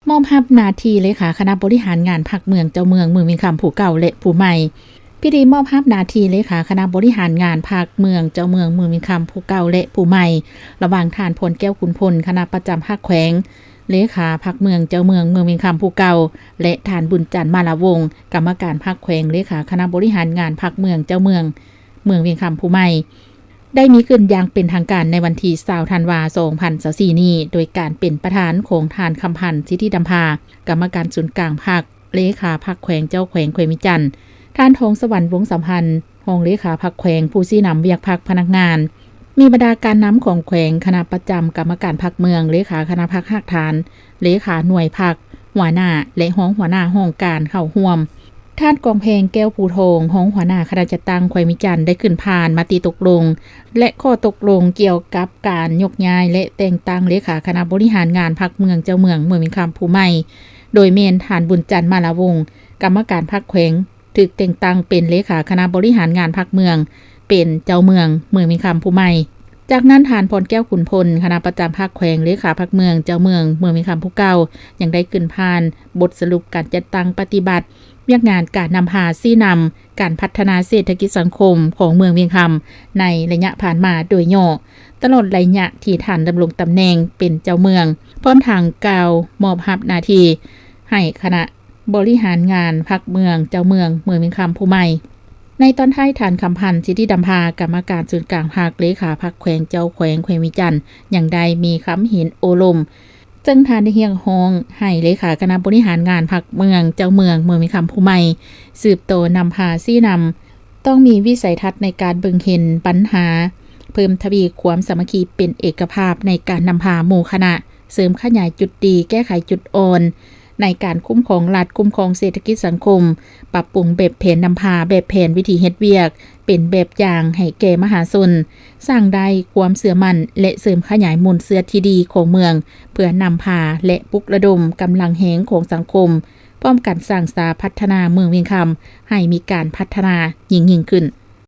ມອບຮັບໜ້າທີ່ເລຂາຄະນະບໍລິຫານງານພັກເມືອງເຈົ້າເມືອງເມືອງວຽງຄຳຜູ້ເກົ່າ ແລະ ຜູ້ໃໝ່. ພິທີມອບຮັບໜ້າທີ່ເລຂາຄະນະບໍລິຫານງານພັກເມືອງເຈົ້າເມືອງເມືອງວຽງຄຳຜູ້ເກົ່າ ແລະ ຜູ້ໃໝ່ ລະຫວ່າງທ່ານ ພອນແກ້ວ ຂຸນພົນ ຄະນະປະຈຳພັກແຂວງ ເລຂາພັກເມືອງເຈົ້າເມືອງເມືອງວຽງຄຳຜູ້ເກົ່າ ແລະ ທ່ານ ບຸນຈັນ ມາລາວົງ ກຳມະການພັກແຂວງ ເລຂາຄະນະບໍລິຫານງານພັກເມືອງເຈົ້າເມືອງເມືອງວຽງຄຳຜູ້ໃໝ່ ໄດ້ມີຂຶ້ນຢ່າງເປັນທາງການໃນວັນທີຊາວ ທັນວາ ສອງພັນຊາວສີ່ນີ້ ໂດຍການເປັນປະທານຂອງທ່ານ ຄຳພັນ ສິດທິດຳພາ ກຳມະການສູນກາງພັກ ເລຂາພັກແຂວງ ເຈົ້າແຂວງແຂວງວຽງຈັນ, ທ່ານ ທອງສະຫວັນ ວົງສຳພັນ ຮອງເລຂາພັກແຂວງ ຜູ້ຊີ້ນຳວຽກພັກພະນັກງານ, ມີບັນດາການນຳຂອງແຂວງ, ຄະນະປະຈຳກຳມະການພັກເມືອງ, ເລຂາຄະນະພັກຮາກຖານ, ເລຂາໜ່ວຍພັກ, ຫົວໜ້າ ແລະ ຮອງຫົວໜ້າຫ້ອງການເຂົ້າຮ່ວມ. ທ່ານ ກອງແພງ ແກ້ວພູທອງ ຮອງຫົວໜ້າຄະນະຈັດຕັ້ງແຂວງວຽງຈັນ ໄດ້ຂຶ້ນຜ່ານມະຕິຕົກລົງ ແລະ ຂໍ້ຕົກລົງກ່ຽວກັບການຍົກຍ້າຍ ແລະ ແຕ່ງຕັ້ງເລຂາຄະນະບໍລິຫານງານພັກເມືອງເຈົ້າເມືອງເມືອງວຽງຄຳຜູ້ໃໝ່, ໂດຍແມ່ນທ່ານ ບຸນຈັນ ມາລາວົງ ກຳມະການພັກແຂວງ ຖືກແຕ່ງຕັ້ງເປັນເລຂາຄະນະບໍລິຫານງານພັກເມືອງ ເປັນເຈົ້າເມືອງເມືອງວຽງຄຳຜູ້ໃໝ່. ຈາກນັ້ນ ທ່ານ ພອນແກ້ວ ຂຸນພົນ ຄະນະປະຈຳພັກແຂວງ ເລຂາພັກເມືອງ ເຈົ້າເມືອງເມືອງວຽງຄຳຜູ້ເກົ່າ ຍັງໄດ້ຂຶ້ນຜ່ານບົດສະຫຼຸບການຈັດຕັ້ງປະຕິບັດວຽກງານການນຳພາຊີ້ນຳການພັດທະນາເສດຖະກິດສັງຄົມຂອງເມືອງວຽງຄຳ ໃນໄລຍະຜ່ານມາໂດຍຫຍໍ້ ຕະຫຼອດໄລຍະທີ່ທ່ານດຳລົງຕຳແໜ່ງເປັນເຈົ້າເມືອງ, ພ້ອມທັງກ່າວມອບຮັບໜ້າທີ່ໃຫ້ຄະນະ ບໍລິຫານງານພັກເມືອງ ເຈົ້າເມືອງເມືອງວຽງຄຳຜູ້ໃໝ່. ໃນຕອນທ້າຍ ທ່ານ ຄຳພັນ ສິດທິດຳພາ ກຳມະການສູນກາງພັກ ເລຂາພັກແຂວງ ເຈົ້າແຂວງແຂວງວຽງຈັນ ຍັງໄດ້ມີຄຳເຫັນໂອ້ລົມ, ເຊິ່ງທ່ານໄດ້ຮຽກຮ້ອງໃຫ້ເລຂາຄະນະບໍລິຫານງານພັກເມືອງ ເຈົ້າເມືອງເມືອງວຽງຄຳຜູ້ໃໝ່ ສືບຕໍ່ນຳພາຊີ້ນຳ, ຕ້ອງມີວິໄສທັດໃນການເບິ່ງເຫັນບັນຫາ, ເພີ່ມທະວີຄວາມສາມັກຄີເປັນເອກະພາບໃນການນຳພາໝູ່ຄະນະ, ເສີມຂະຫຍາຍຈຸດດີ, ແກ້ໄຂຈຸດອ່ອນ ໃນການຄຸ້ມຄອງລັດ, ຄຸ້ມຄອງເສດຖະກິດສັງຄົມ, ປັບປຸງແບບແຜນນຳພາ, ແບບແຜນວິທີເຮັດວຽກ ເປັນແບບຢ່າງໃຫ້ແກ່ມະຫາຊົນ, ສ້າງໄດ້ຄວາມເຊື່ອໝັ້ນ ແລະ ເສີມຂະຫຍາຍມູນເຊື້ອທີ່ດີຂອງເມືອງ ເພື່ອນຳພາ ແລະ ປຸກລະດົມກຳລັງແຮງຂອງສັງຄົມ, ພ້ອມກັນສ້າງສາພັດທະນາເມືອງວຽງຄຳໃຫ້ມີການພັດທະນາຍິ່ງໆຂຶ້ນ.